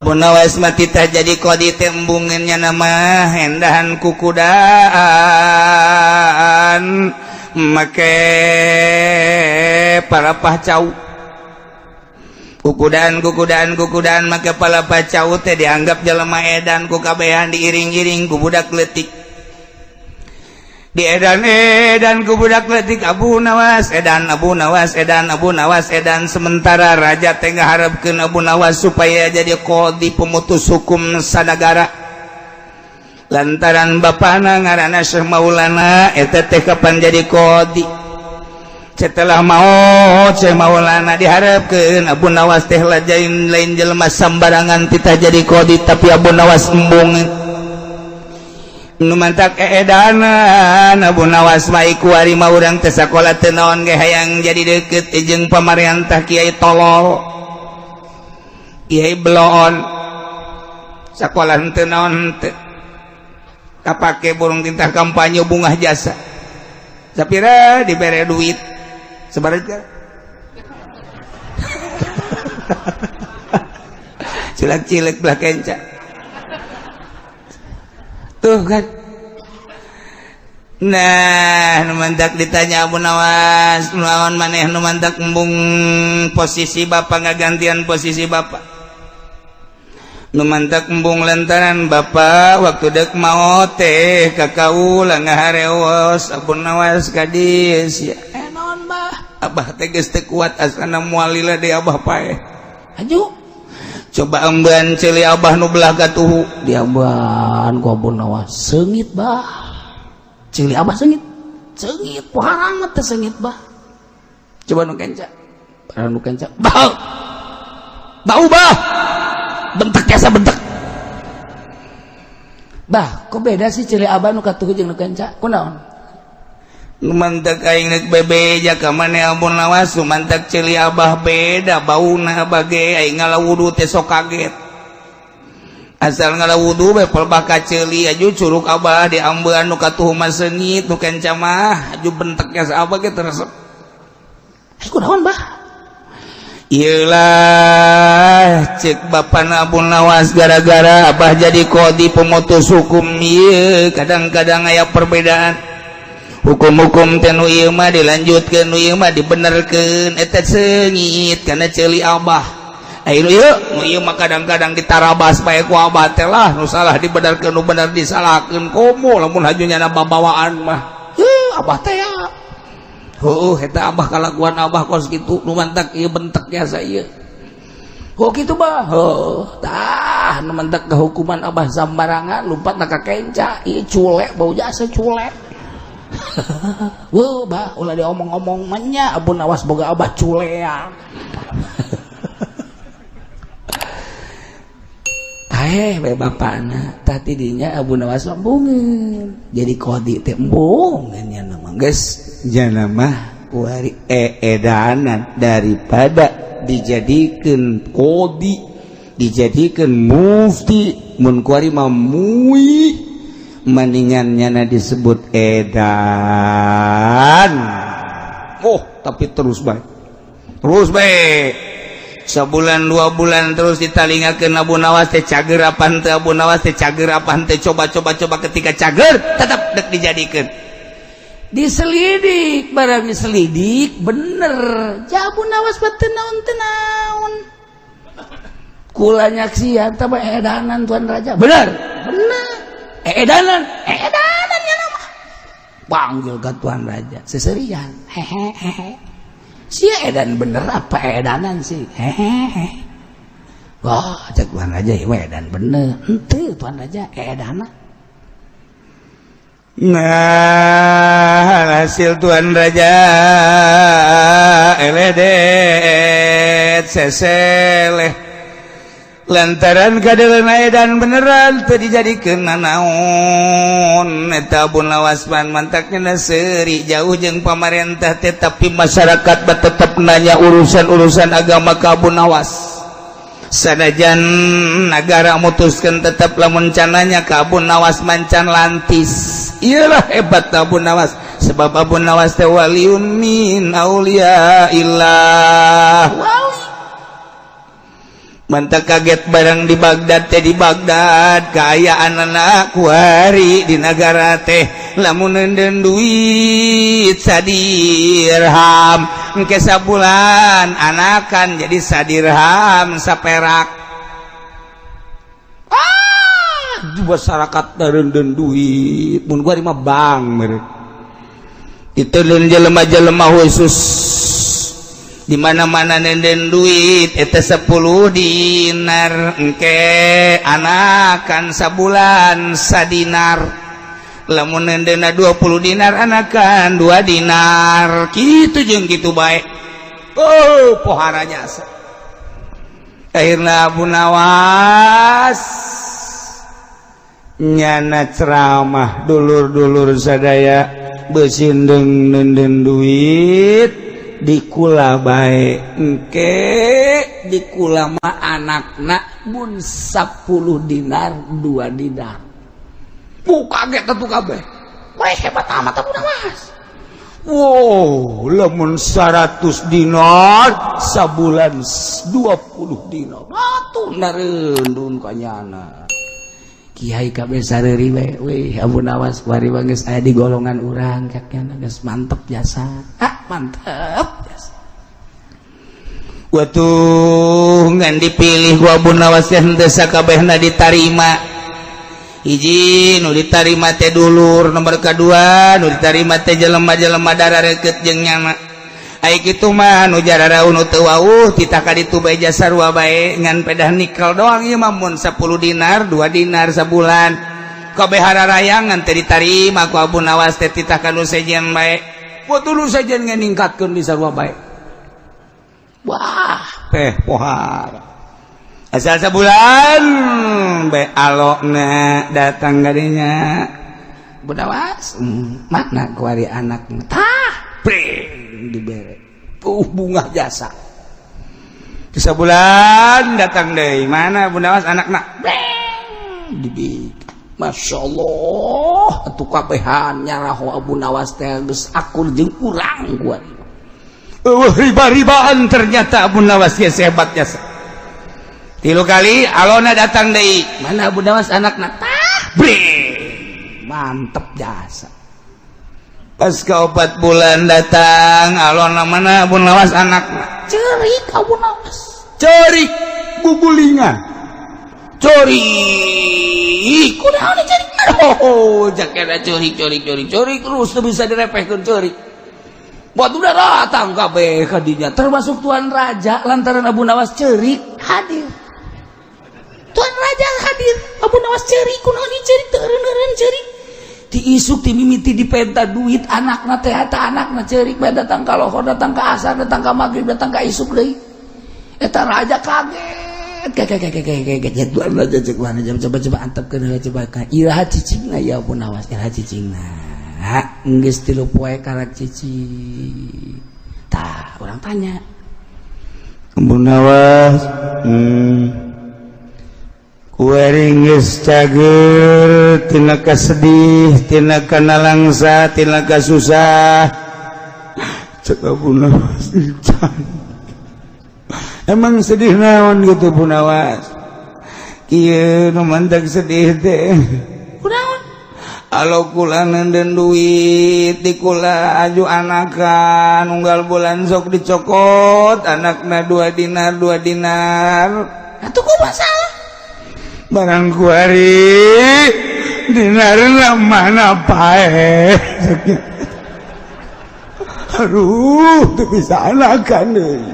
Abu Nawas mah titah jadi qadi teh embungeun nya mah endahan kukudaan make palapah cau, kukudaan, kukudaan, kukudaan make palapah cau teh dianggap jelema edan ku kabehan, diiring-iring ku budak leutik, di edan edan ku budak leutik, Abu Nawas edan, Abu Nawas edan, Abu Nawas edan. Sementara raja teh ngaharepkeun Abu Nawas supaya jadi qadi, pemutus hukum sanagara, lantaran bapana ngaranna Syekh Maulana eta teh kapan jadi qadi. Setelah maut Syekh Maulana, diharapkeun Abu Nawas teh lain lain jelema sambarangan titah jadi qadi, tapi Abu Nawas embung. Nu mantak eedanan Abu Nawas mah kuari mah urang teh sakola teu naon ge hayang jadi deket jeung pamarentah. Kiai tolol, kiai bloon, sakola henteu naon henteu, kapake burung tintah kampanye bungah jasa sapira dibere duit sebenarnya cilak-cilik belah kenca tuh kan. Nah, nu mantak ditanya Abu Nawas, naon maneh nu mantak embung posisi bapak, ngagantian posisi bapak? Nu mantak embung lantaran bapak waktu dek maot teh ka kaula ngaharewos, "Abu Nawas, ka dieu sia." "Eh, naon, Bah?" "Abah teh geus teu kuat, asana moal lila deui abah paeh. Aju coba ambean ceuli abah nu belah katuhu." Diambean ku Abu Nawas, "Seungit, Bah, ceuli abah seungit, seungit poharang teh seungit, Bah." "Coba nu kenca." Para nu kenca, "Bau, bau, Bah, bentek jasa bentek, Bah. Kok beda sih ceuli abah nu katuhu jeung nu kenca, kunaon?" Nu mantak aing rek bebeja ka maneh, Abu Nawas, nu mantak ceuli abah beda bauna, abah ge aing ngala wudu teh sok kaget, asal ngala wudu bae pelbah ka ceuli. Aju curuk abah diambean, nu katuhu mah seungit, nu kenca mah aju benteknya sa abah ge teu resep." "Kunaon, Bah?" "Iyalah," cek Bapak Abu Nawas, "gara-gara abah jadi kodi pemutus hukum ieu, kadang-kadang aya perbedaan hukum-hukum teh, nu ieu mah dilanjutkeun, nu ieu mah dibenerkeun. Eta seungit karena ceuli abah. Ayo ieu, nu ieu mah kadang-kadang ditarabas bae ku abah teh lah, nu salah dibenerkeun, nu bener disalahkeun. Komo lamun haju nyana babawaan mah." Heuh, abah teh ya. Heuh, eta abah kalakuan abah kos kitu, nu mantak ieu bentek jasa ieu. "Oh gitu, Bah? Oh, tah nu mantak kehukuman abah sambarangan lompat na ka kenca ieu culek, bau jasa culek. Wah, Bah, ulah diomong-omong manya Abu Nawas boga abah culean." Paeh bae bapana. Tah, tidinya Abu Nawas mah embungeun jadi kodi teh, embungeun nya mah geus jana mah kuari eedanan daripada dijadikeun kodi, dijadikeun mufti. Mun kuari mah mui mendingan nyana disebut edan. Oh, tapi terus baik, terus baik, sebulan 2 bulan terus ditalingakeun Abu Nawas teh, cager apa teu, Abu Nawas teh cager apa teu. Coba, coba, coba, ketika cager tetap dek dijadikeun. Diselidik, barang diselidik bener ja Abu Nawas mah teu naon, teu naon. "Kula nyaksian tah edanan, Tuan Raja." "Bener, bener edanan, edanan ya nama." Panggil ke Tuan Raja seserian, "Hehehe, sia edan bener apa edanan sih? Hehehe." "Wah," cek Tuan Raja, "ya edan bener." "Henteu, Tuan Raja, edanan." Nah, hasil Tuan Raja eledet seseleh lantaran kadeuleuh edan beneran teu dijadikeun nanaon eta Abu Nawas. Pan mantaknya seuri jauh jeung pamarentah teh, tapi masyarakat tetep nanya urusan-urusan agama ka Abu Nawas. Sanajan negara mutuskan, tetap lamun cananya ka Abu Nawas mancan lantis. Iyalah, hebat Abu Nawas, sebab Abu Nawas teh waliun min auliya illah, wali. Mantap kaget barang di Baghdad teh, di Baghdad kaayaan anak kuari di negara teh lamun nenden duit sadirham, engke sabulan anakan jadi sadirham saperak. Ah, masyarakat nenden duit mun gua mah bank mere itu jelema-jelema khusus di mana-mana nenden duit eta 10 dinar, engke anakan sabulan sadinar. Lamun nendena 20 dinar, anakan 2 dinar. Gitu jeung gitu baik. Oh, pohara jasa. Akhirnya Abu Nawas nyana ceramah, "Dulur-dulur sadaya, besindeng nenden duit dikula bae, engke dikula mah anakna mun 10 dinar 2 dinar." Bu, kaget tentu kabeh. Wah, hebat amat Abu Nawas. Wow, lamun 100 dinar sabulan 20 dinar. Atuh nareundun kanyana. Kiai kabeh sareuri we, wih, Abu Nawas kuari geus aya di golongan urang, caknya geus mantep jasa. Ah, mantep jasa. Watuh, ngan dipilih ku Abu Nawas teh henteu sakabehna ditarima. Hiji nu ditarima teh dulur, nomor kedua nu ditarima teh jelema-jelema darareukeut jeung nyana. Ai kitu mah nu jararaun nu teu wawuh titah ka ditu bae, sarua bae, ngan pedah nikel doang ieu mah mun 10 dinar 2 dinar sabulan. Kabeh hararayangan teh ditarima ku Abu Nawas teh, titah ka nu sejen bae. Waktu nu sejen ningkatkeun di sarua bae. Wah, teh pohara. Asal sebulan bae alokna datang kadinya. Budawas, mana kuari anak tah, pring dibere. Bungah jasa. Sebulan datang deh, mana Abu Nawas anakna? Breng dibi. Masya Allah, atuh kabehan nyaraho Abu Nawas teh geus akur jeung urang kuari. Riba-ribaan ternyata Abu Nawas ge hebat jasa. Tilu kali alona datang deui. Mana Abu Nawas anakna? Tah, breng. Mantep jasa. Pas ke 4 bulan datang alona, mana Abu Nawas anakna? Cerik Abu Nawas. Cerik bubulingan. Cerik. Kunaon cerik? Oh, jakena cerik cerik cerik cerik terus teu bisa direpehkeun cerik. Buat udah datang kabeh kadinya, termasuk tuan raja, lantaran Abu Nawas cerik hadir. Tuan raja hadir, Abu Nawas cerik, kunaon cerik, teu eureun cerik. Ti isuk ti mimiti dipenta duit anakna teh, eta anakna cerik bae, datang ka lohor, datang ka asar, datang ka magrib, datang ka isuk deui. Eta raja kaget. Kaget kaget kaget kaget. Tuan raja cek mana, coba coba coba antepkeun heula, coba ka iraha cicingna ya Abu Nawas, iraha cicingna? Geus 3 poe karak cicing. Tah, urang tanya. Abu Nawas, kuari geus cager tina kasedih, tina kanalangsa, tina kasusah. Cek Abu Nawas, emang sedih naon gitu Abu Nawas? Kieu nu mantak sedih teh. Kunaon? Alo kula nenden duit di kula aju anakan unggal bulan sok dicokot anakna 2 dinar 2 dinar. Atuh kumaha salah? Barang kuari dinar mana pae. Aduh, teu bisa anakan deui.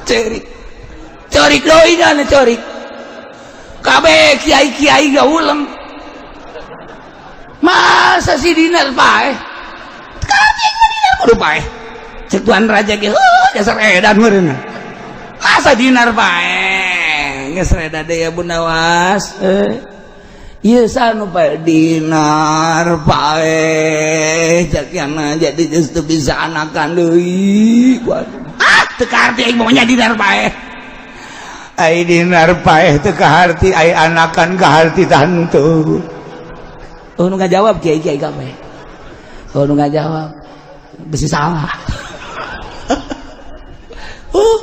Cerik. Cerik deui dan cerik. Kabeh kiai-kiai gak uleng. Masa si dinar pae? Kabeh dinar kudu pae. Cek tuan raja ge, heuh, dasar edan meureun. Masa dinar pae? Geus reda deui Abu Nawas. Eh. Ieu sanu pae dinar pae. Cek yana jadi geus teu bisa anakan deui. Ah, teu kaharti aing maunya dinar pae. Ai dinar paeh teu kaharti, ai anakan kaharti tantu. Oh, nu ngajawab kiai-kiai kabeh. Oh, nu ngajawab besi salah.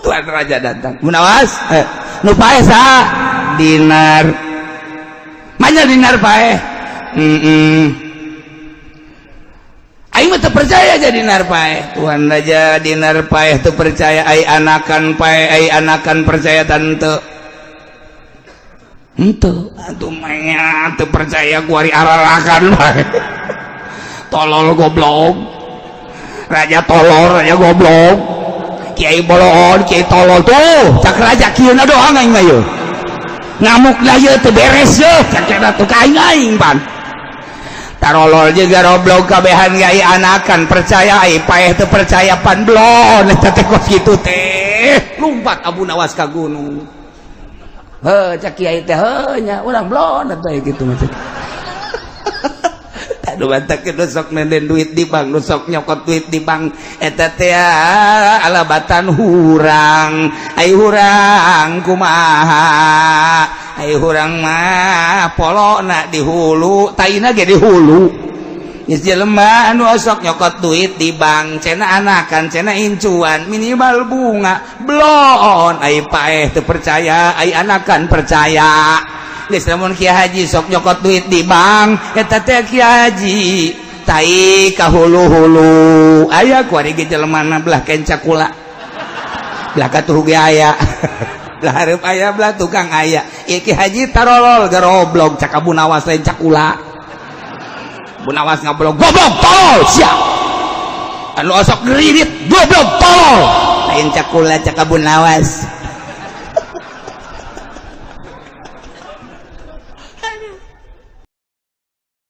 Tuan Raja datang. Abu Nawas, nu paeh saha? Dinar. Mana dinar paeh? Aing mah teu percaya jadi dinar paeh. Tuan Raja, dinar paeh teu percaya, ai anakan paeh, ai anakan percaya tante? Henteu atuh mah, teu percaya kuari ararakan bae. Tolol goblok. Raja tolol, raja goblok. Kiai bolon, kiai tolol tuh. Cak raja kieu doang aing mah yeuh. Ngamuk lah ieu teu beres yeuh. Cak tuh ka aing aing pan. Tarolol juga goblok kabehan kiai, anakan percaya, ai paeh teu percaya, pan blon eta teh kos kitu teh. Lumpat Abu Nawas ka gunung. Heh, cak kiai teh, heuh nya urang blon atuh kitu mah. Aduh, batak nu sok nenden duit di bank, nu sok nyokot duit di bank, eta teh alabatan hurang. Ai hurang kumaha? Ai hurang mah polona di hulu, taina ge di hulu. Geus jelema anu osok nyokot duit di bank, cenah anakan, cenah incuan, minimal bunga, blon. Ai paeh teu percaya, ai anakan percaya. Geus lamun Kiai Haji sok nyokot duit di bank, eta teh Kiai Haji tai ka hulu-hulu aya. Kuari ge jelema belah kenca kula, belah katuhu ge aya, belah hareup aya, belah tukang aya. Ieu Ki Haji tarolol garoblog, cak Abu Nawas, lain cakula. Abu Nawas ngablog, "Goblok, tolol sia, anu osok ngeridit, goblok, tolol, lain cakula," cak Abu Nawas.